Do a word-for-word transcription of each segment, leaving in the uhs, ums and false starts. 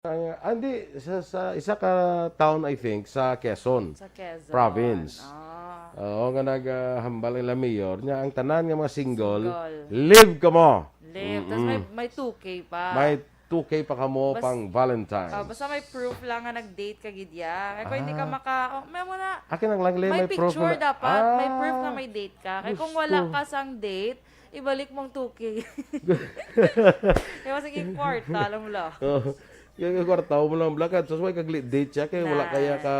Ah, hindi, sa, sa isa ka town, I think, sa Quezon Sa Quezon. Province. Ah. Oo, nga naghambal ila mayor niya, ang tanan nga mga single, Single. Live kamo. Live. Tas may, Mm-mm. may two K pa. May two K pa kamo Bas-, pang Valentine's. Ah, basta may proof lang nga nag-date ka gid ya. Kay kung hindi ka Ah. maka-, oh, may mo na. Akin ang lang, may May proof picture na. Dapat. May proof Ah, nga may date ka. Kay kung gusto. Wala ka sang date, ibalik mo ang two K. Kaya sige, kwarta, alam mo lang. Oh. Yung kwarta mo lang, black hat. So, why kag-date siya? Kaya wala Na. Kaya ka,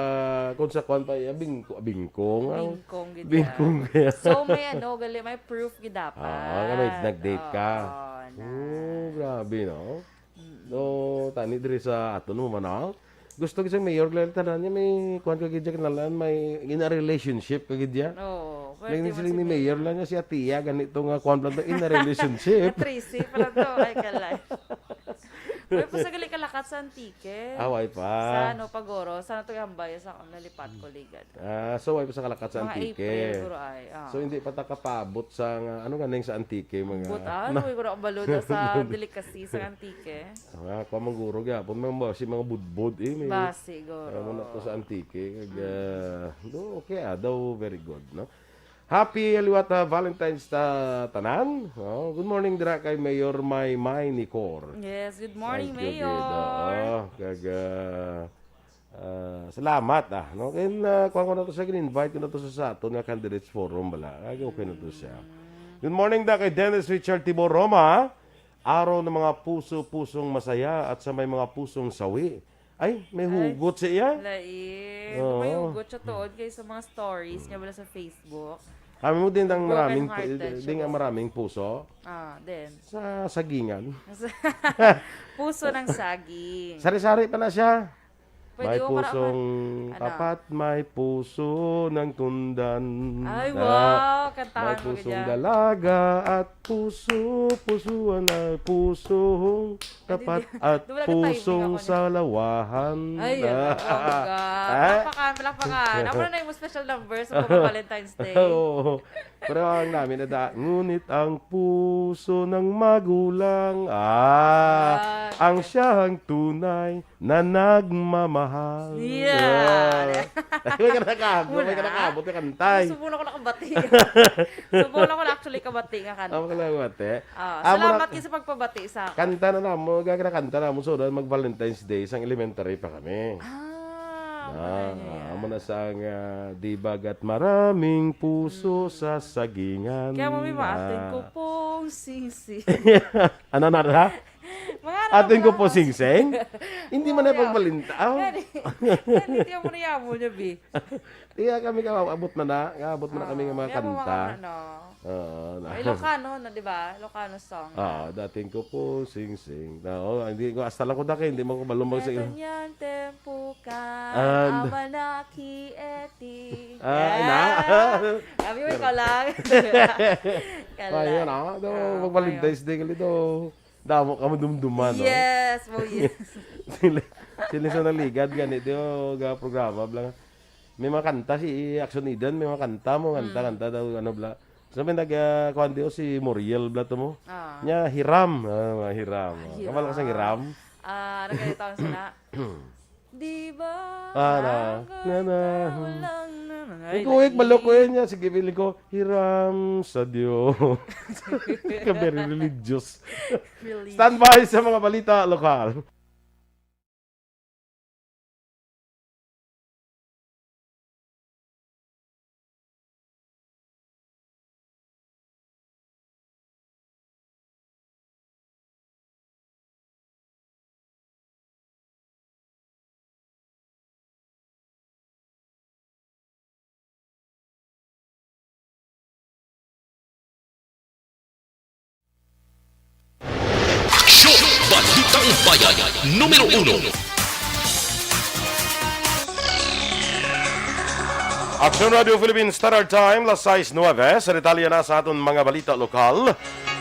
kung sa kwan pa, iya, bingko, bingkong, ah. Bingkong, gid Bingkong yan. Kaya. So, may ano, gali, may proof, gid dapat. Ah, nga may nag-date ka. Oo, na. Oh, grabe, no? Mm. No, tani diri sa aton mo, man, ah. Gusto gid sang mayor, gali, tanan niya, may kwan ka, gid, kinalaan, may in a relationship ka, gid, ya. Oo, May pwede mo siling si ni mayor mayor. Lang niya, si Atiya, ganito nga, kwan lang to, in a relationship. Tracy, pala to, ay, kalay. Uy, pasagali ka lakat sa Antique. Away pa. Sa ano, Pagoro, sa ano to, Ambay, sa nalipat ko, ligad. Ah, so, way pa sa kalakat sa Mga Antique. April, guro ay, ah. So, hindi pa ta kapaabot sa nga, ano nga nang sa Antique, mga But, ah, na- ano, guro, ang baluda sa delicacy sa Antique. Ah, kung mangguro gyapon, mga, si mga budbod, eh, may Basi, guro. Ano na to sa Antique, kag, Mm. ah, do, okay, ah, daw, very good, no? Happy liwat, ah, Valentine's ta tanan. Oh, good morning dira kay Mayor May May Nicor. Yes, good morning, Thank you, Mayor. Gid. Oo, kag, ah, ah, salamat, ah, no? Kay, ah, kuwan ko na to siya, gin-invite ko na to sa, sa aton nga Candidates Forum, bala. Kag okay na to siya. Mm. Good morning da kay Dennis Richard Tibor Roma. Araw ng mga puso-pusong masaya at sa may mga pusong sawi. Ay, may Ay, hugot siya. Lain. Oo. May hugot siya tuod kay sa mga stories niya wala sa Facebook. Kami mo din ang maraming pu-, Broken-hearted siya din ang po. Maraming puso Ah, din. Sa sagingan. Puso ng saging. Sari-sari pa na siya. Pwede May mo para pusong ano? Tapat, may puso ng tundan. Ay, Ah, wow! Kantahan may mo pusong ganyan. Dalaga at puso, pusuan ay pusong Ay, di, tapat di, at di wala ka timing pusong ako niya. Salawahan. Ay, Ah. Bongga. Ah? Palakpakan, palakpakan. Ako na na yung special number sa mga Valentine's Day. Oo. Pero ang namin na da, ngunit ang puso ng magulang, ah, Ah, ang okay. Siyang tunay na nagmamahal. Yeah. Ah. May ka nakabot, may ka Wala. Nakabot na kantay. Subong ako nakabati. Subong ako na actually kabati nga kanta. Ako ka lang, mate. Ah, Amo salamat na, kayo sa pagpabati sa akin. Kanta na namo, gagra kanta na mo, so, mag-Valentine's Day, sang elementary pa kami. Ah, Ah, wala niya. Amo na sang, ah, di bagat maraming puso Mm. Sa sagingan. Kaya mo may Ah. Maating ko pong singsi. Ano na, ha? Mga ano Atin ko lang po, ba? Singsing? Hindi man na Wala. Pagbalinta. Oh. Gani. Gani, tiyan mo na yamo niya, bi. Iya, kami ka, abot na na. Abot mo na kami nga Ah, mga kaya mo kanta. Mga ano. Oo, na. Ilocano na, di ba? Ilocano song. Ah, dating ko po, singsing. Na, oh, hindi ko, hasta lang ko dake, hindi mo ko balumag sa ilo. Ganyan tempo ka, And amanaki eti. Ah, Yan. Na. Sabi mo, ikaw lang. Ikaw Ayun, lang. Ah, mag-Valentine's Day ka nito. Damo ka madumduman, no? Yes, oh yes. Sila, sila sa naligad, gani, di, oh, ga programa, bla. May mga kanta si Action Eden, may mga kanta mo, kanta, Mm. Kanta daw, ano, bla. So, may nag, ah, kuwan di, oh, si Moriel, bla, to mo. Ah. Nya, hiram. Ah, mga hiram. Ah, hiram. Kamal ka sa hiram? Ah, nagkakita ko sana. Di ba? Ah, na. Ako Na, na. Ikaw lang naman. Ay, Ikaw, ik, nai- balok ko yun niya. Sige, bili ko, hiram sa Diyo. Ka very religious. Religious. Standby sa mga balita lokal. Aksyon! Balitang Bayan, numero uno. Aksyon Radio Philippines Standard Time, las sais nuebe. Sa detalye na sa aton mga balita lokal.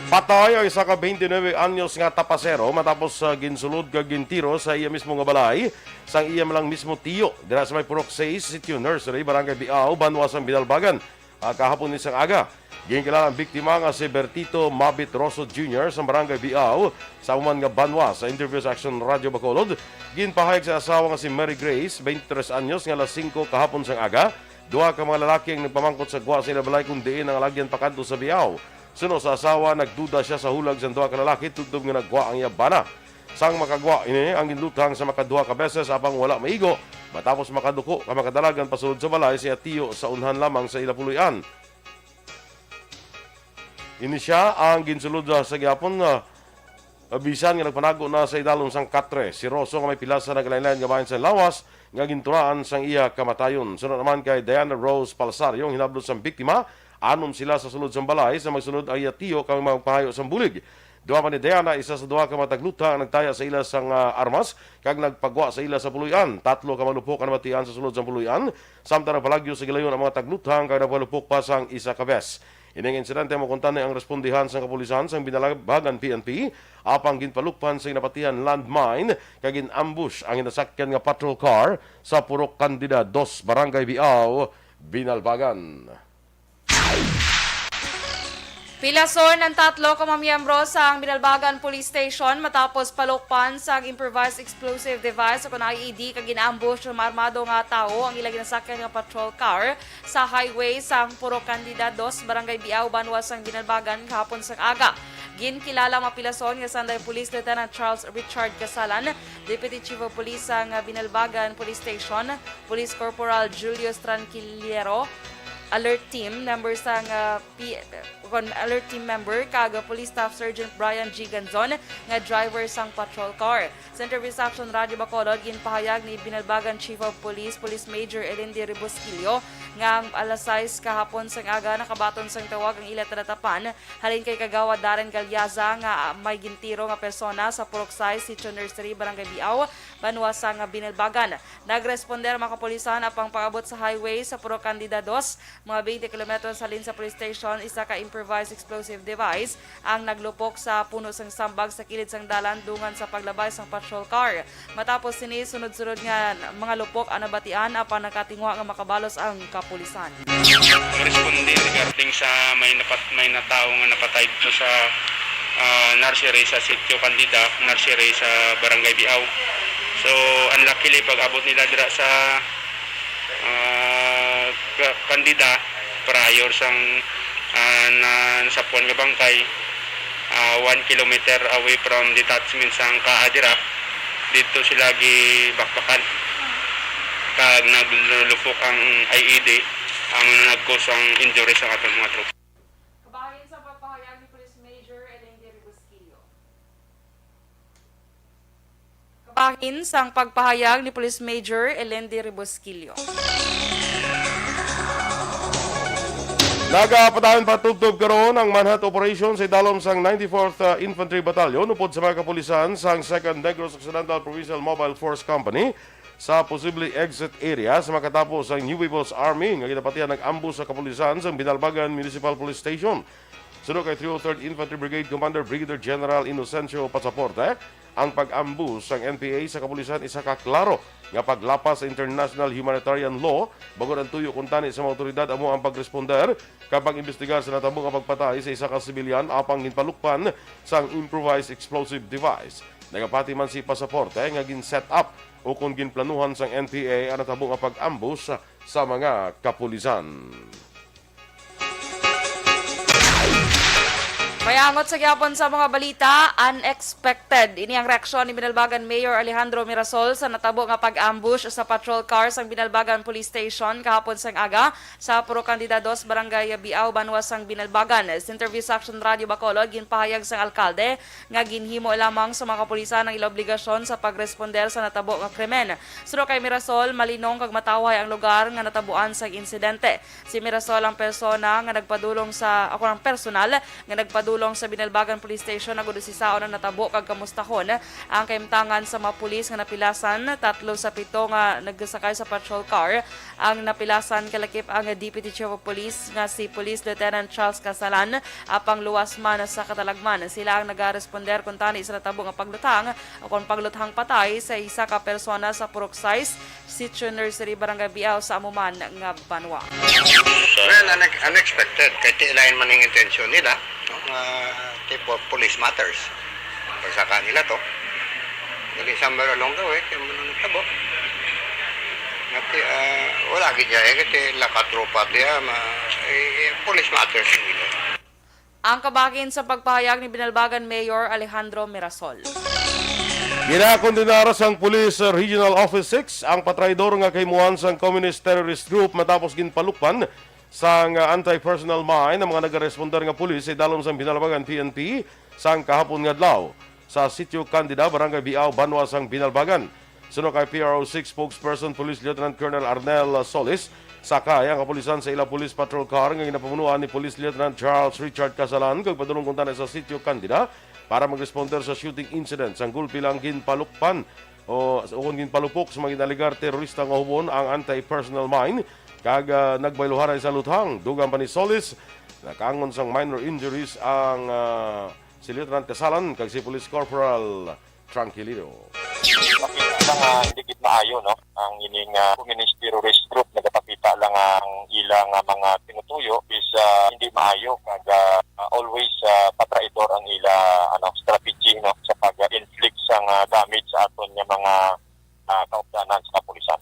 Patay ang isa ka twenty-nine anyos nga tapasero matapos sa ginsulod kag gintiro sa iya mismo nga balay sang iya man lang mismo tiyo dira sa may Purok sais, Sitio Nursery, Barangay Biao, Banwa sang Binalbagan, ah, kahapon ni sang aga. Ginkilala ang biktima nga si Bertito Mabit Rosso Junior sa Barangay Biao sa amo man nga banwa. Sa interview sa Action Radio Bacolod, ginpahayag sa asawa nga si Mary Grace, twenty-three anyos, nga alas singko kahapon sang aga, duha ka mga lalaki ang nagpamangkot sa gwa sa ila balay kung diin ang alagyan pakanto sa Biao. Suno sa asawa, nagduda siya sa hulag sang duha ka lalaki tubtob nga nagwa ang iya bana. Sang makagwa ini ang ginluthang sa makaduha ka beses apang wala maigo, matapos makaduko ka mga dalagan pasulod sa balay sa iya tiyo sa unhan lamang sa ila puloy-an. Ini sia ang ginsulod sa gihapon nga bisan nga nagpanago na sa idalom sang katre. Si Rosso nga may pilasa nagalain-lain nga bahin sa lawas nga gintunaan sang iya kamatayon. Sunod naman kay Diana Rose Palsario ang hinablos sang biktima, anom sila sa sulod sang balay sa magsulod ang iya tiyo kag magpahayo sang bulig. Duha man ni Diana, isa sa duha ka mga tagluthang ang nagtaya sa ila sang, ah, armas kag nagpagwa sa ila sa puloy-an. Tatlo ka malupok ang nabatian sa sulod sang puloy-an, samtang nagpalagyo sa gilayon ang mga tagluthang kag nagpalupok pa sang isa ka bes. Ining insidente, makuntani ang respondihan sang kapulisan sang Binalbagan P N P, apang ginpalukpan sa ginapatihan landmine kag gin-ambush ang ginasakyan nga patrol car sa Purok Candida dos, Barangay Biao, Binalbagan. Pilason ang tatlo ka mga miyembro sang Binalbagan Police Station matapos palukpan sang improvised explosive device o kon I E D kag gin-ambush sa maarmado nga tawo ang ila ginasakyan nga patrol car sa highway sang Purok Candida dos, Barangay Biao, banwa sang Binalbagan, kahapon sang aga. Ginkilala ang mga pilason nga sanday Police Lieutenant Charles Richard Casalan, Deputy Chief of Police sang Binalbagan Police Station, Police Corporal Julius Tranquilero, alert team member sang, ah, P-, kon alert team member, kag Police Staff Sergeant Brian G Ganzon nga driver sang patrol car. Sa interview sa Action Radio Bacolod, ginpahayag ni Binalbagan Chief of Police, Police Major Elendi Rebusquillo, nga ang alas sais kahapon sang aga nakabaton sang tawag ang ila talatapan halin kay Kagawad Darren Galiaza nga may gintiro nga persona sa Purok sais, Sitio Nursery, Barangay Biao, banwa sang Binalbagan. Nagresponder ang mga kapulisan apang pag-abot sa highway sa Purok Candida dos, mga twenty kilometros halin sa police station, isa ka improvised explosive device ang naglupok sa puno sang sambag sa kilid sang dalan dungan sa paglabay sang patrol car. Matapos sini, sunod-sunod nga mga lupok ang nabatian, apang nakatinguha nga makabalos ang kapulisan. Pagresponde regarding sa may napat-, may natawo nga napatay dito sa, ah, nursery sa Sitio Candida, nursery sa Barangay Biao. So, unluckily, pag-abot nila dira sa, ah, Ca-, Candida, prior sang, ah, na-, nasapuan nga bangkay, ah, one kilometer away from detachment sang Kaadira, dito sila gibakbakan. Kag naglulupok ang I E D, ang nag-cause ang injury sa aton mga tropa. Kabahin sa pagpahayag ni Police Major Eleng de Rebusquillo. Kabahin sang pagpahayag ni Police Major Elendi Rebusquillo. Nagapadayon pa tubtob karon ang manhunt operation sa idalom sang ninety-fourth, uh, Infantry Battalion upod sa mga kapulisan sang Second Negros Occidental Provincial Mobile Force Company sa posible exit area sa makatapo sa New People's Army nga ginapatihan nag-ambush sa kapulisan sa Binalbagan Municipal Police Station. Suno kay three oh third Infantry Brigade Commander Brigadier General Inocencio Pasaporte, ang pag-ambush sang N P A sa kapulisan isa ka klaro nga paglapas sa international humanitarian law, bangod ang tuyo kuntani sa mga awtoridad amo ang pagresponder kag pag-imbestigar sa natabo nga pagpatay sa isa ka sibilyan apang ginpalukpan sang improvised explosive device. Nagapati man si Pasaporte nga gin-set up o kon ginplanuhan sang N P A ang natabo nga pag-ambush sa mga kapulisan. May angot sa gihapon sa mga balita, unexpected. Ini ang reaksyon ni Binalbagan Mayor Alejandro Mirasol sa natabo nga pag-ambush sa patrol car sang Binalbagan Police Station kahapon sang aga sa Purok Candida dos, Barangay Biao, banwa sang Binalbagan. Sa interview sa Action Radio Bacolod, ginpahayag sang alkalde nga ginhimo lamang sa mga kapulisan ang ila obligasyon sa pagresponder sa natabo nga krimen. Suno kay Mirasol, malinong kag matawhay ang lugar nga natabuan sang insidente. Si Mirasol ang persona nga nagpadulong sa, ako ang personal nga nagpadulong Long sa Binalbagan Police Station, nagudusisao na natabo kag kamustahon ang kahimtangan sa mga pulis nga napilasan. Tatlo sa pito nga nagsakay sa patrol car ang napilasan, kalakip ang Deputy Chief of Police nga si Police Lieutenant Charles Casalan, apang luwas man sa katalagman. Sila ang nagaresponder kuntani sa natabo nga pagluthang o kon pagluthang patay sa isa ka persona sa Purok sais, Sitio Nursery, Barangay Biao, sa amo man nga banwa. Well, unex-, unexpected. Kay ti lain man ang intensyon nila, no? Nga tipo police matters. Pagsaka nila to. Dali somewhere along the way, kaya mo nagtabo. Ngati, ah, wala gid niya, eh, kasi lakatropa diya, ma-, eh, eh, police matters nila. Ang kabahin sa pagpahayag ni Binalbagan Mayor Alejandro Mirasol. Ginakondenar sang Police Regional Office six ang patraidor nga kahimuan sang Communist Terrorist Group matapos ginpalukpan sang anti-personnel mine ang mga nagaresponder nga pulis sa idalom sang Binalbagan P N P sang kahapon nga adlaw sa Sitio Candida, Barangay Biao, banwa sang Binalbagan. Suno kay P R O six spokesperson Police Lieutenant Colonel Arnel Solis, sakay ang kapulisan sa ila police patrol car nga ginapamunuan ni Police Lieutenant Charles Richard Casalan kag padulong kuntani sa Sitio Candida para mag-responder sa shooting incident. Sang gulpi lang ginpalukpan o, o kon ginpalupok sa mga ginalegar terorista nga hubon ang anti-personnel mine kag, ah, nagbayluhanay sa luthang. Dugang pa ni Solis, nakaangon sang minor injuries ang, ah, si Lieutenant Casalan kag si Police Corporal Tranquilino. Makita lang nga hindi gid maayo, no? Ang ining, ah, communist terrorist group nagapakita lang nga ang ilang, ah, mga tinutuyo is, ah, hindi maayo kag, ah, always, ah, patraidor ang ila, ano, strategy, no, sa pag-inflict sang, ah, damage sa aton nga mga, ah, kaupdanan sa kapulisan.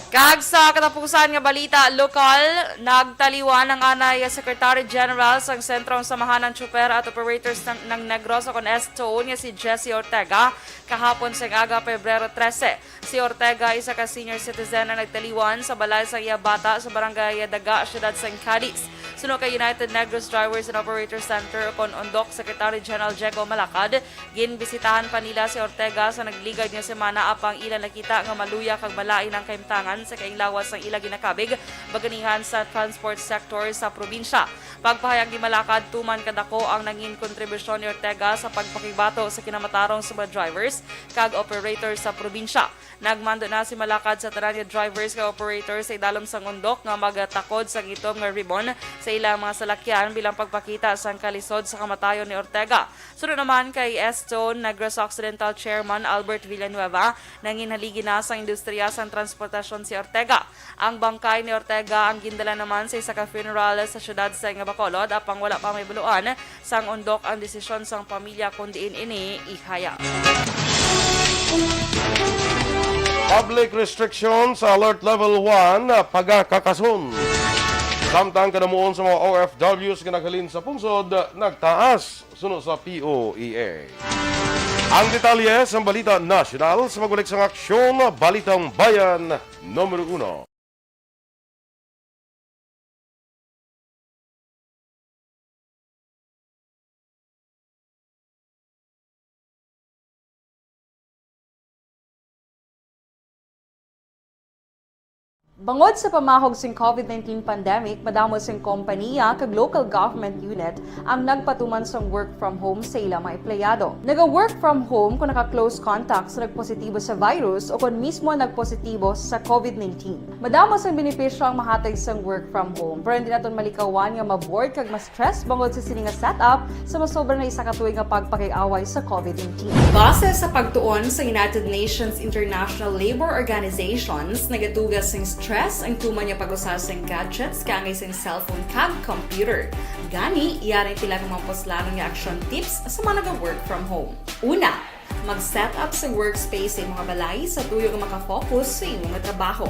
Kag sa katapusan nga balita lokal, nagtaliwan ang anay Secretary General sang Sentrong Samahan ng Tsuper at Operators ng, ng Negros o kon S-TONE nga si Jesse Ortega kahapon sang aga, Pebrero trese. Si Ortega, isa ka senior citizen, ang nagtaliwan sa balay sang iya bata sa Barangay Daga, siyudad sang Cadiz. Suno kay United Negros Drivers and Operators Center o kon UNDOC Secretary General Diego Malacad, ginbisitahan pa nila si Ortega sa nagligad nga semana, apang ila nakita nga maluya kag malain ang kahimtangan sa kainglawas sang ila ginakabig baganihan sa transport sector sa probinsya. Pagpahayag ni Malacad, tuman kadako ang nangin kontribusyon ni Ortega sa pagpakibato sa kinamatarong sa mga drivers kag operator sa probinsya. Nagmando na si Malacad sa tanan nga drivers kag operators sa idalom sang UNDOC nga magtakod sang itom nga ribbon sa ilang mga salakyan bilang pagpakita sang kalisod sa kamatayon ni Ortega. Suno naman kay S-TONE Negros Occidental Chairman Albert Villanueva, nanginhaligi na sang industriya sang transportasyon si Ortega. Ang bangkay ni Ortega ang gindala naman sa isa ka funeral sa siyudad sang Bacolod, apang wala pa mahibaluan sang UNDOC ang desisyon sang pamilya kon diin ini ihayag. Public restriction sa Alert Level one pagakakason. Samtang kadamuon sa mga O F Ws nga naghalin sa pungsod nagtaas, suno sa P O E A. Ang detalye sa balita nasyonal sa pagbalik sang Aksyon, Balitang Bayan Numero Uno. Bangod sa pamahog sing COVID nineteen pandemic, madamo sing kompaniya kag local government unit ang nagpatuman sang work from home sa ila mga empleyado. Naga-work from home kung naka-close contact sa nagpositibo sa virus o kon mismo nagpositibo sa COVID nineteen. Madamo sang benepisyo ang mahatag sang work from home, pero hindi naton malikawan nga ma-bored kag ma-stress bangod sa sini nga setup sa masobra na isa ka tuig nga pagpakiaway sa COVID nineteen. Base sa pagtuon sa United Nations International Labor Organizations, nagaduga sing stress ang tuman nga pag-usa sing gadgets kaangay sing cellphone kag computer. Gani, yari pila ka mga puslanon nga action tips sa mga naga-work from home. Una, mag-set up sa workspace sa imong balay sa tuyo nga makafocus sa imong trabaho.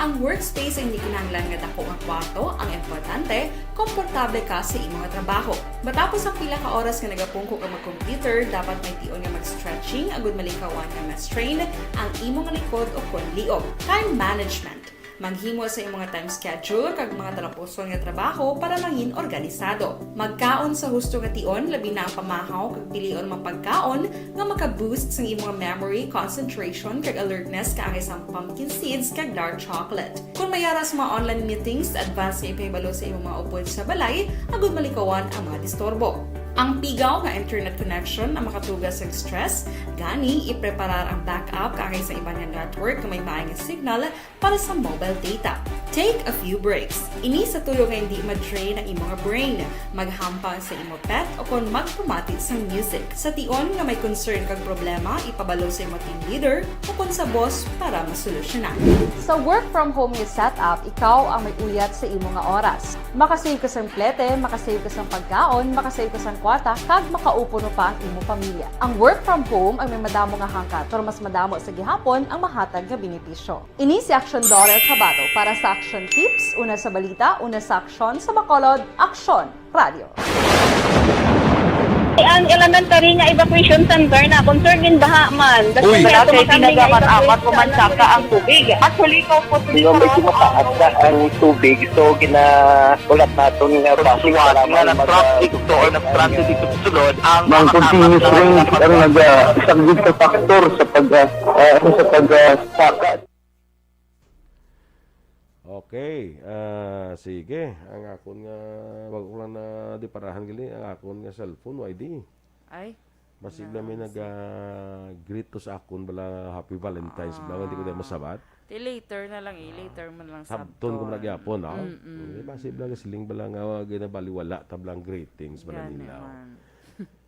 Ang workspace ay hindi kinahanglan nga dako nga kwarto. Ang importante, komportable ka sa imong trabaho. Matapos ang pila ka oras nga nagapungko ka mag-computer, dapat may tion nga mag-stretching agud malikawan nga ma-strain ang imong likod o kon liog. Time management. Maghimo sa imong time schedule kag mga talapuson nga trabaho para mangin organisado. Magkaon sa husto nga tion, labi na ang pamahaw kag pilion mga pagkaon nga maka-boost sang imong memory, concentration, kag alertness kaangay sang pumpkin seeds kag dark chocolate. Kung may ara sa mga online meetings, advance nga ipahibalo sa imong mga upod sa balay agud malikawan ang mga disturbo. Ang pigaw nga internet connection ang makatuga sa stress, gani ipreparar ang backup kaangay sa iban nga network nga may maay nga signal para sa mobile data. Take a few breaks. Ini sa tuyo nga hindi ma-drain ang imo nga brain. Maghampang sa imo pet o kon magpamati sang music. Sa tion nga may concern kag problema, ipabalo sa imo team leader o kon sa boss para masolusyonan. Sa work from home nga setup, ikaw ang may uyat sa imo nga oras. Makasave ka sang plete, makasave ka sang pagkaon, makasave ka sang kwarta, kag makaupuno pa ang imo pamilya. Ang work from home ang may madamo nga hangkat, pero mas madamo sa gihapon ang mahatag nga benepisyo. Ini si Aksyon Dorel Chavado para sa Aksyon Tips, una sa balita, una sa aksyon, sa Bacolod, Aksyon Radio. Ang elementary nga evacuation center na concern din baha man. Uy, Kasi wala kay tinaga man apat o mansaka ang tubig. Actually, ikaw po, Di ba may tumataas na ang tubig, so ginaulat naton nga traffic para nga mag- nag-traffic to or nag-transit dito sa sulod ang Mang mga continuous tapat na rain ang nag-, ah, isang good factor sa pag, ah, ah, sa pag, ah, saka. Okay, ah, sige. Ang akon nga, wag ko lang na di parahan gali, ang akon nga cellphone, Y D. Ay, Masig na may nag-greet to sa akon, bala, "Happy Valentine's," bala, hindi ko na masabat. Di later na lang eh, later man lang Sabton ko sabton. Nagyapon, no? Mm-mm. Hindi, masig lang siling bala nga, ah, ginabaliwala, tablang greetings, bala Gani nila. man.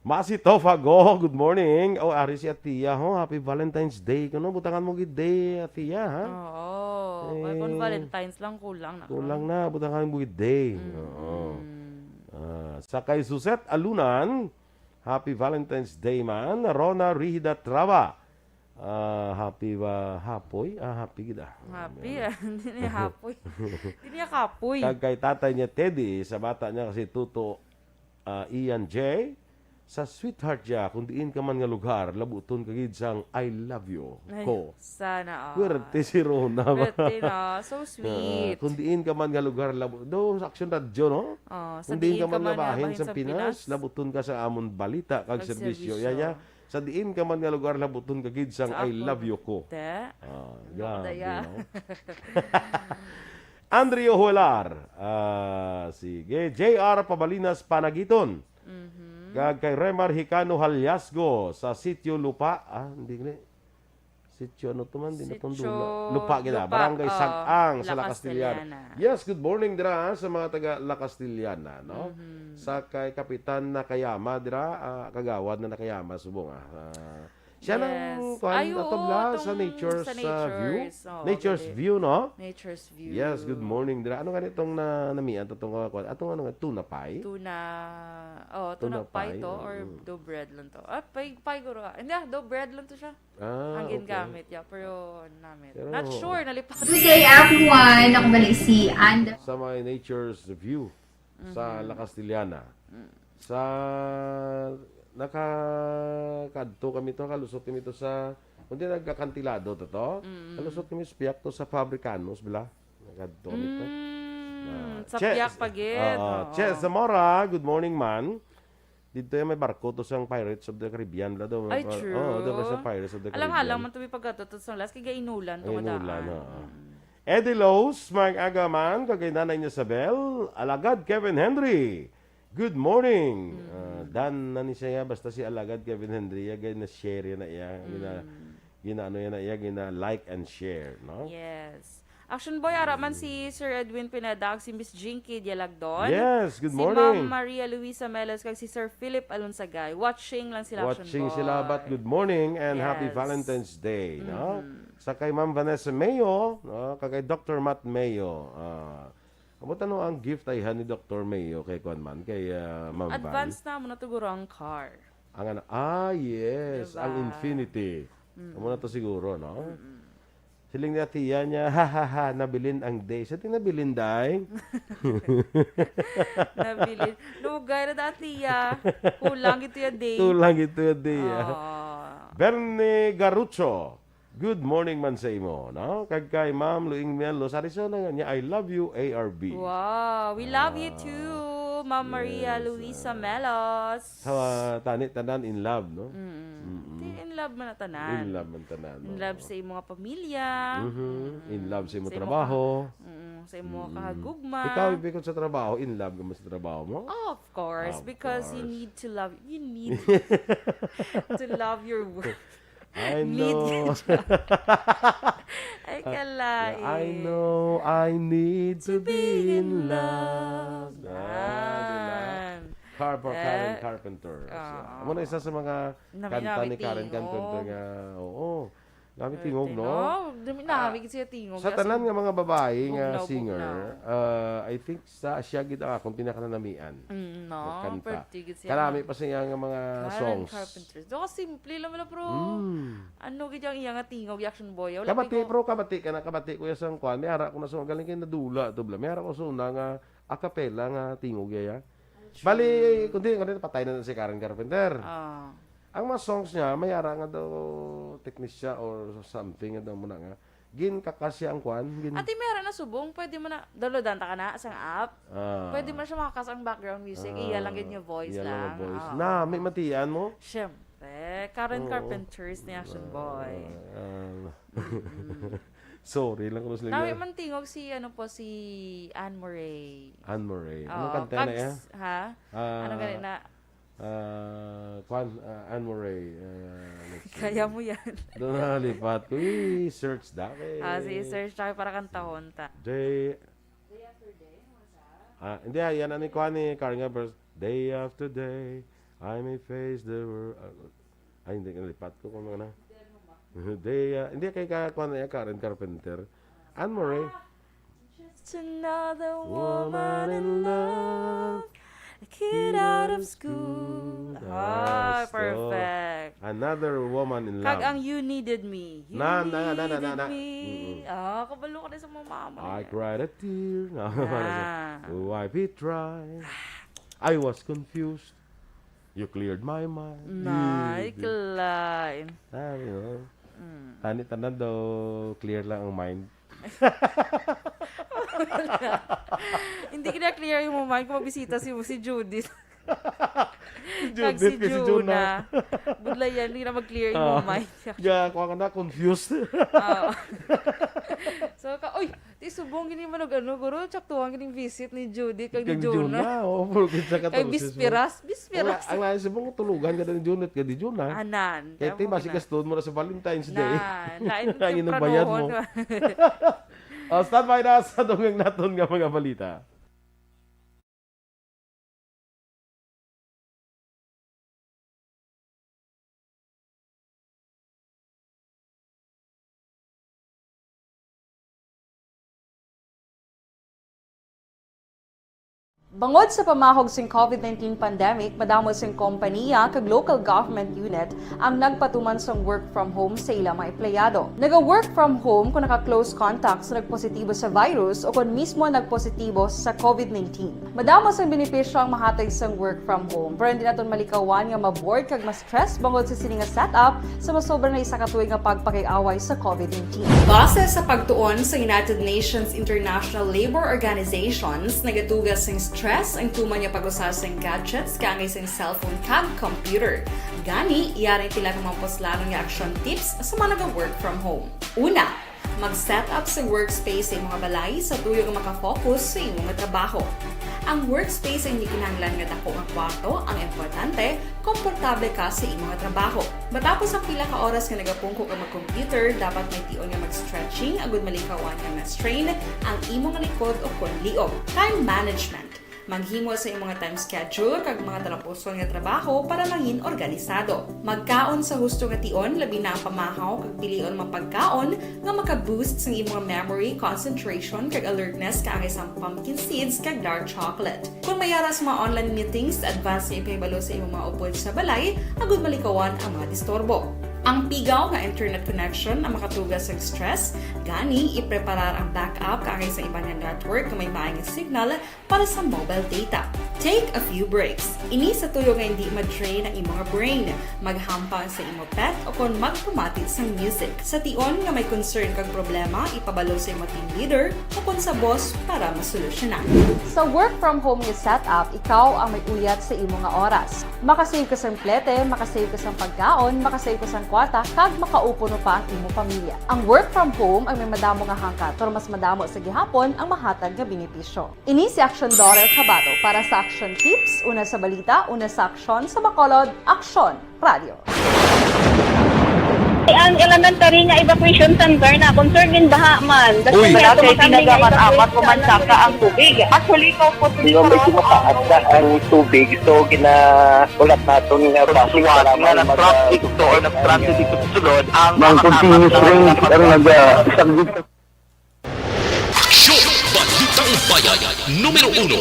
Masi Tofago, good morning. Oh, ari si Atiya, ho. Happy Valentine's Day. Kano, butangan mo gid day, Atiya, ha? Oo. Ay, kung Eh, Valentine's lang, kulang na. Kulang na, butangan mo gid day. Mm-mm. Oo. Ah, sa kay Suzette Alunan, happy Valentine's Day man. Rona Rihida Traba, ah, happy ba? Hapoy? Ah, happy gid, ah. Happy, Ano? ah. Hindi niya hapoy. Hindi niya kapoy. Kag kay tatay niya, Teddy, sa bata niya kasi Tuto, ah, Ian J, sa sweetheart niya, kung diin ka man nga lugar, labuton ka gid sang "I love you" Ay, ko. Sana all. Puwerte si Rona ba? Puwerte na. So Ah, sweet. kung diin ka man nga lugar, labu-, do, sa Aksyon Radyo, no? Oh, sa Kung diin diin ka ka man man nga nga bahin bahin sa sa Pinas, Pinas. labuton ka sa amon balita kag Kag serbisyo. serbisyo. Yan, yan. Sa diin ka man nga lugar, labuton ka gid sang Sa "I love akon. you" ko. Te? Ah, Ano grabe, daya? no? Andrew Hular. Ah, sige. J R Pabalinas Panagiton. Mhm. Kag kay Remar Hicano Haliasgo sa Sitio Lupa. Ah, hindi, hindi. Sitio ano to man? Di na Sitio tong dula. Lupa gid, ah. Lupa, Barangay ah, Sag-ang sa La La Castellana. Castellana. Yes, good morning dira, ah, sa mga taga La Castellana, no? Mhm. Sa kay Kapitan Nakayama dira, ah, Kagawad na Nakayama, subong, ah. Ah, siya nang Yes. kuan, Ay, ato oo, bla, sa tong Nature's, sa ah, View? Nature's. Oo, Nature's gali. View, no? Nature's View. Yes, good morning dira. Ano gani tong na-, namian to tong, ah, kuan? Atong ano nga, tuna pie? Tuna, oh, tuna Tuna pie pie, to or mm. Dough bread lang to? Ah, pie, pie guro, ah. Hindi, ah, dough bread lang to siya. Ah, Ang okay. gingamit, yeah, pero namit. Pero Not sure, nalipatan. Good day, everyone. Ako bali si Anda. Sa may Nature's View sa Mhm. La Castellana. Mm. Sa, nakakadto kami to, kalusot kami to sa, kundi nagkakantilado to to. Mm. Kalusot kami sa piyak to sa Fabricanos, bla. Nakadto kami to. Mm, Ah, sa Che-, piyak pa gid, oo, oo. Che Zamora, good morning, man. Dito yung may barko to sang Pirates of the Caribbean, bla, daw, Ay, ah, true. oo, daw sa Pirates of the Alang-alang Caribbean. man to may pagkatutot sa last, kay gainulan to Ay, inulan, madaan. oo. Mm. Eddie Lowe's, mag-aga man, kag kay Nanay Isabel, Alagad Kevin Henry. Good morning. Mm. Ah, dan na ni siya, basta si Alagad Kevin Henry, ya, gay na-share na iya, gina-, Mm. gina-, ano yan na iya, gina-like and share, no? Yes. Action Boy, ara man si Sir Edwin Pineda, si Miss Jinky Dialagdon. Yes, good Si morning. Ma'am Maria Luisa Melos, kag si Sir Philip Alonsagay. Watching lang sila, Action Watching sila, Boy. but good morning and happy Yes. Valentine's Day, no? Mhm. Sa kay Ma'am Vanessa Mayo, no? Kag kay Doctor Matt Mayo. Ah, amo tano ang gift ay ni Doctor Mayo kay kuan man, kay, ah, Ma'am Van. Advance na mo na to, guro, ang car. Ang ano? Ah, yes, Diba? ang Infinity. Mm-mm. Amo na to siguro, no? Mm-mm. Siling ni Atiya niya, "Ha, ha, ha, nabilin ang day." Sa ting nabilin, day? Nabilin. Lugay na dati, ya. Kulang ito ya day. Kulang ito ya day, ah. Oo. Bernie Garucho, Good morning man sa imo, no? Kag kay Ma'am Luing Mel Losariso na nga niya, "I love you, A R B." Wow, we love you Ah, too, Ma'am Maria yes, Luisa ah. Melos. Sa tani tanan in love, no? Mm. Mm-mm. Di, in love man na tanan. In love man tanan, In no? love sa imong pamilya. Mhm. In Mm. love sa imong Sa imong trabaho. ka-, mm, sa imong Mm. kahagugma. Ikaw, bikod sa trabaho, in love ka man sa trabaho mo? Of course, Of because you course. need to love, you need to love your work. I Need know. ka dyan. Ay, Ah, kalain. I know I need to To be be in in love. love. Ah, di ba? Yan. Carp-, Karen Eh? Carpenter. So, Ah. amo na isa sa mga Nami, kanta nami ni Karen tingog. Carpenter nga, oo. Nami Eh, tingog, no? tingog. Dami, Ah, nami kasi tingog. sa As tanan in, nga mga babae nga bugnaw, singer, bugnaw. ah, I think sa siya gid ang akong pinakananamian Mm, no? nga kanta. Perti gid siya, Kalami no? pa sa iya nga mga Karen songs. Carpenter. Do, simple lang wala, bro. Mm. Ano gid ang iya nga tingog, Action Boy? Wala Kabati, ko bro, kabati ka na, kabati ko ya sang kwan. May ara ko na sa galing kay nadula to, bla. May ara ko sa una nga a cappella nga tingog ya, ya. True. Bali, kundi, kundi, patay na na si Karen Carpenter. Ah. Ang mga songs niya, may ara nga daw teknisya or something nga daw muna nga. Gin kakas siya ang kwan, gin- Ate, may ara na subong, pwede mo na, downloadan ta ka na, sang app. Ah. Pwede mo na siya makakas ang background music, Ah, iya lang gid nga voice iya lang nga lang. voice. Oo. Na, may matian mo? Siyempre, Karen Oo. Carpenters ni Action Boy. Ah, ah. Mm-mm. Sorry lang ko sila Tawi niya. man tingog si, ano po, si Anne Murray. Anne Murray. Anong Oo, kanta na kag iya? s-, ha? Ah, Ano gani na? ah, kwan, ah, Anne Murray, ah, let's see. Kaya mo yan. Doon na lipat ko. I-search dami. Ah, sige, search tayo para kantahon ta. Day Ah, hindi, ah, yan ang kwan ni Karen nga verse. "Day after day, I may face the world." Ah, ay, hindi, nalipat ko kung ano. Day, ah, hindi, kay ka, kwan na yan, Karen Carpenter. Anne Murray. Just another Woman woman in in love. love. A kid out of school. School. Ah, Ah, so, perfect. Another woman in Kag love. ang You Needed Me. You Na, na, na, na, na, Needed na. Me. Mm-mm. Ah, kabalo ka na sa mga mama I niya. cried a tear. Na, Ah. Wipe it dry. I was confused. You cleared my mind. Na, You did. Iklain. Ah, you know. Mm. Tani, tanan daw clear lang ang mind. Hindi kina clear yung mind kung mabisita si, si Judith. Si Kag Judith, si kay si Juna. Juna. Budlayan, hindi na mag-clear yung Ah. mind. Ya, kuha ka na, confused. Oo. So, ka, uy, ti subong gini man og ano, guro, tsaktuhan gining visit ni Judith kag ni Kag ni Juna. Juna, oo, porque sa Kay katorse, bisperas, bisperas. Ang, ang lain subong, tulugan ka na ni Judith, kag ni Juna. Anan, Kay kamo ti, basi na. Gaston mo na sa Valentine's Day. Na, lain Ang tempranohon. Inugbayan mo. Oh, stand by na sa dugang naton nga mga balita. Bangod sa pamahog sing covid nineteen pandemic, madamo sing kompaniya kag local government unit ang nagpatuman sang work from home sa ila mga empleyado. Naga-work from home kung naka-close contact sa nagpositibo sa virus o kon mismo nagpositibo sa covid nineteen. Madamo sang benepisyo ang mahatag sang work from home, pero hindi naton malikawan nga ma-bored kag ma-stress bangod sa sini nga setup sa masobra na isa ka tuig nga pagpakig-away sa covid nineteen. Base sa pagtuon sa United Nations International Labour Organizations, nagaduga sing stress ang tuman nga pag-usa sing gadgets kaangay sing cellphone kag computer. Gani, yari pila ka mga puslanon nga action tips sa mga naga-work from home. Una, mag-set up sa workspace sa imong balay sa tuyo nga maka-focus sa imong trabaho. Ang workspace ay hindi kinahanglan nga dako nga kwarto ang importante, komportable ka sa imong trabaho. Matapos ang pila ka oras nga nagapungko ka mag-computer, dapat may tion nga mag-stretching agud malikawan nga ma-strain ang imong likod o kon liog. Time management. Maghimo sa imong time schedule kag mga talapuson nga trabaho para mangin organisado. Magkaon sa husto nga tion, labi na ang pamahaw kag pilion mga pagkaon nga maka-boost sang imong memory, concentration, kag alertness kaangay sang pumpkin seeds kag dark chocolate. Kung may ara sa mga online meetings, advance nga ipahibalo sa imong mga upod sa balay agud malikawan ang mga disturbo. Ang pigaw nga internet connection ang makatuga sa stress, gani ipreparar ang backup kaangay sa iban nga network nga may maayong signal para sa mobile data. Take a few breaks. Ini sa tuyo nga hindi ma-drain ang imo nga brain, maghampang sa imo pet o kon magpamati sang music. Sa tion nga may concern kag problema, ipabalo sa imo team leader o kon sa boss para masolusyonan. Sa work from home nga setup, ikaw ang may uyat sa imo nga oras. Makasave ka sang plete, makasave ka sang pagkaon, makasave ka sang kwarta, kag makaupo no pa ang imo pamilya. Ang work from home ang may madamo nga hangkat, pero mas madamo sa gihapon ang mahatag nga benepisyo. Ini si Action Daughter Kabato para sa Action Tips, una sa balita, una sa aksyon, sa Bacolod, Aksyon Radio. Ang elementary nga evacuation center na concern din baha man. Uy, wala kay tinaga man amat ko man saka ang tubig. Actually, ko po Yung medyo mataas na ang tubig, so ginaulat naton nga bus nga nag-traffic to or nag-transit dito sa sulod ang mga continuous rain ang nag-, ah, Aksyon! Balitang Bayan, numero uno.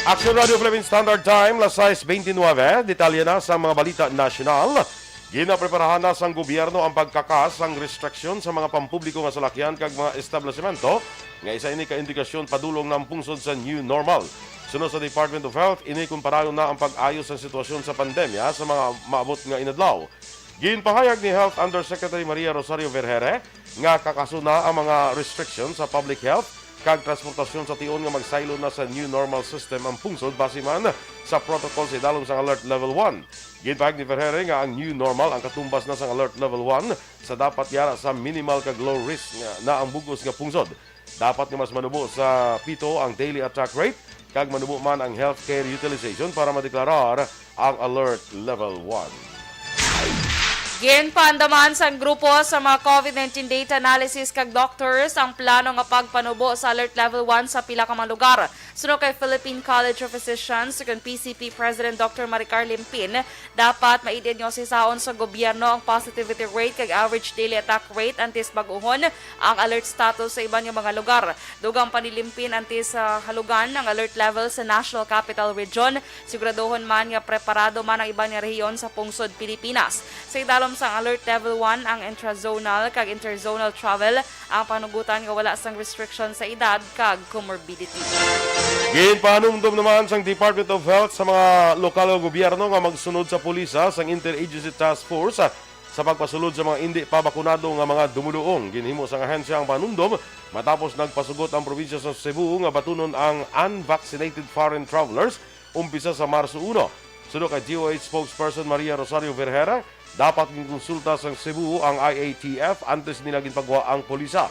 Action Radio Philippine Standard Time, las sais bentynwebe. Detalye na sa mga balita nasyonal. Ginapreparahan na sang gobyerno ang pagkakas sang restriksyon sa mga pampubliko nga salakyan kag mga establisemento nga isa ini ka indikasyon padulong na ang pungsod sa new normal. Suno sa Department of Health, ini kumparayon na ang pag-ayo sang sitwasyon sa pandemya sa mga maabot nga inadlaw. Ginpahayag ni Health Undersecretary Maria Rosario Vergeire nga kakaso na ang mga restriction sa public health kag transportasyon sa tion nga magsaylo na sa new normal system ang pungsod base man sa protocol sa idalom sang Alert Level one. Ginpahayag ni Vergeire nga ang new normal ang katumbas na sang Alert Level one sa dapat yara sa minimal kag low risk nga na ang bug-os nga pungsod. Dapat nga mas manubo sa pito ang daily attack rate kag manubo man ang healthcare utilization para madeklarar ang Alert Level one. Ginpaandaman sang grupo sa mga COVID nineteen data analysis kag doctors ang plano nga pagpanubo sa Alert Level one sa pila ka mga lugar. Suno kay Philippine College of Physicians, kon P C P President Doctor Maricar Limpin, dapat maid-id nga usisaon sa gobyerno ang positivity rate kag average daily attack rate antes bag-uhon ang alert status sa iban nga mga lugar. Dugang pa ni Limpin, antes sa halugan ang alert level sa National Capital Region, siguraduhon man nga preparado man ang iban nga rehiyon sa pungsod Pilipinas. Sa idalom sang Alert Level one ang intrazonal kag interzonal travel, ang panugutan nga wala sang restriction sa edad kag comorbidity. Ginpahanumdom naman sang Department of Health sa mga lokal nga gobyerno nga magsunod sa pulisa sang Interagency Task Force sa pagpasulod sa mga indi pa bakunado nga mga dumuluong. Ginhimo sang ahensya ang panumdom matapos nagpasugot ang probinsya sa Cebu nga batunon ang unvaccinated foreign travelers umpisa sa Marso uno. Suno kay D O H spokesperson Maria Rosario Vergeire, dapat ginkonsulta sang Cebu ang I A T F antes nila ginpagwa ang pulisa.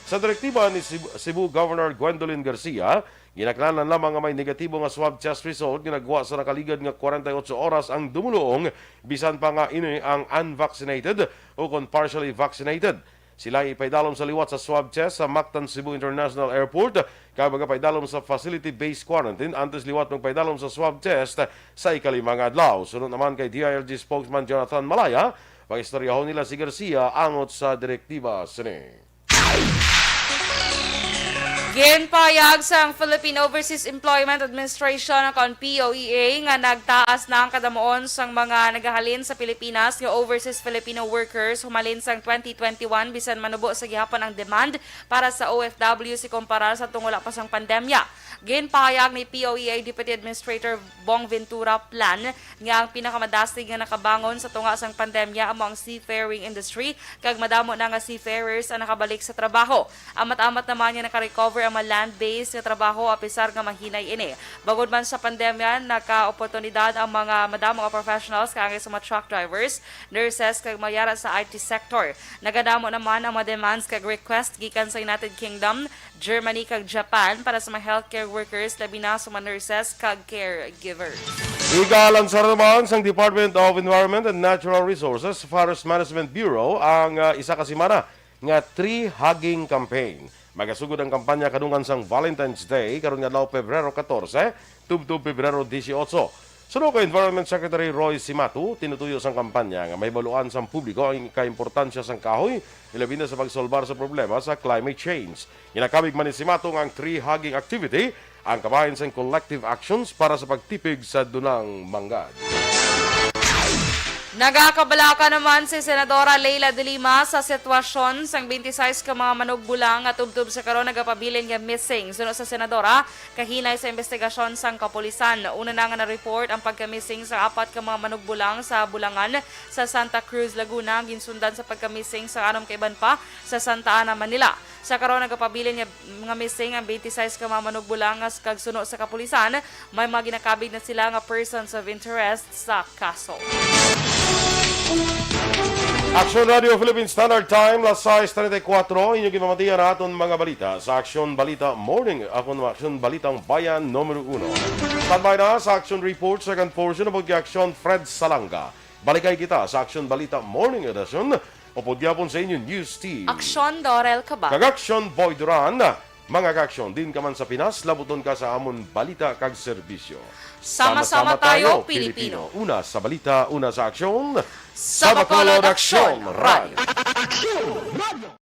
Sa direktiba ni Cebu, Cebu Governor Gwendolyn Garcia, ginaklanlan lamang nga may negatibo nga swab test result nga nagwa sa nakaligad nga kwarenta y ocho oras ang dumuluong, bisan pa nga ini ang unvaccinated o kon partially vaccinated. Sila ipaidalom sa liwat sa swab test sa Mactan Cebu International Airport kag magapaidalom sa facility-based quarantine antes liwat magpaidalom sa swab test sa ikalima nga adlaw. Suno naman kay D I L G spokesman Jonathan Malaya, pag-istoryahon nila si Garcia angot sa direktiba sini. Ginpahayag sang Philippine Overseas Employment Administration, kon P O E A, nga nagtaas na ang kadamuon sang mga nagahalin sa Pilipinas nga overseas Filipino workers humalin sang twenty twenty-one, bisan manubo sa gihapon ang demand para sa O F W si kumparar sa tungod pa sang pandemya. Ginpahayag ni P O E A Deputy Administrator Bong Ventura Plan nga ang pinakamadasig nga nakabangon sa tunga sang pandemya amo ang seafaring industry, kag madamo na nga seafarers ang nakabalik sa trabaho. Amat-amat naman nga nakarecover ang mga land-based nga trabaho, apisar nga mahinay ini. Bangod man sa pandemya, nakaoportunidad ang mga madamo nga professionals kaangay sa mga truck drivers, nurses, kag mayara sa I T sector. Nagadamo naman ang mga demands kag request gikan sa United Kingdom, Germany, kag Japan para sa mga healthcare workers, labi na sa mga nurses kag caregivers. Igalansar naman sang Department of Environment and Natural Resources, Forest Management Bureau, ang, ah, isa ka semana nga tree hugging campaign. Magasugod ang kampanya kadungan sang Valentine's Day, karon nga adlaw, Pebrero katorse, tubtob Pebrero dieciocho. Suno kay Environment Secretary Roy Cimatu, tinutuyo sang kampanya nga mahibaluan sang publiko ang kaimportansya sang kahoy, ilabi na sa pagsolbar sa problema sa climate change. Ginakabig man ni Cimatu nga ang tree hugging activity ang kabahin sang collective actions para sa pagtipig sa dunang manggad. Nagakabalaka naman si Senadora Leila de Lima sa sitwasyon sang twenty-six ka mga manugbulang nga tubtob sa karon nagapabilin nga missing. Suno sa Senadora, kahinay sa investigasyon sang kapulisan. Una na nga na-report ang pagka-missing sa apat ka mga manugbulang sa Bulangan sa Santa Cruz, Laguna. Ginsundan sa pagka-missing sa anom ka iban pa sa Santa Ana, Manila. Sa karon, nagapabilin nga, nga missing ang twenty-six ka mga manugbulang nga s-, kag suno sa kapulisan, may mga ginakabig na sila nga persons of interest sa kaso. Action Radio Philippine Standard Time, las sais treinta y cuatro. Inyo ginpamatian ang aton mga balita sa Action Balita Morning. Ako ang Action Balitang Bayan numero uno. Standby na sa Action Report, second portion, about kay Action Fred Salanga. Balikay kita sa Action Balita Morning Edition. Upod gyapon sa inyo News Team. Aksyon, Dorel Cabal. Kag Aksyon, Boy Duran. Mga ka-aksyon, diin ka man sa Pinas, labuton ka sa amon balita kag serbisyo. Sama-sama tayo, Pilipino. Una sa balita, una sa aksyon. Sa Bacolod Aksyon Radio. Aksyon Radio.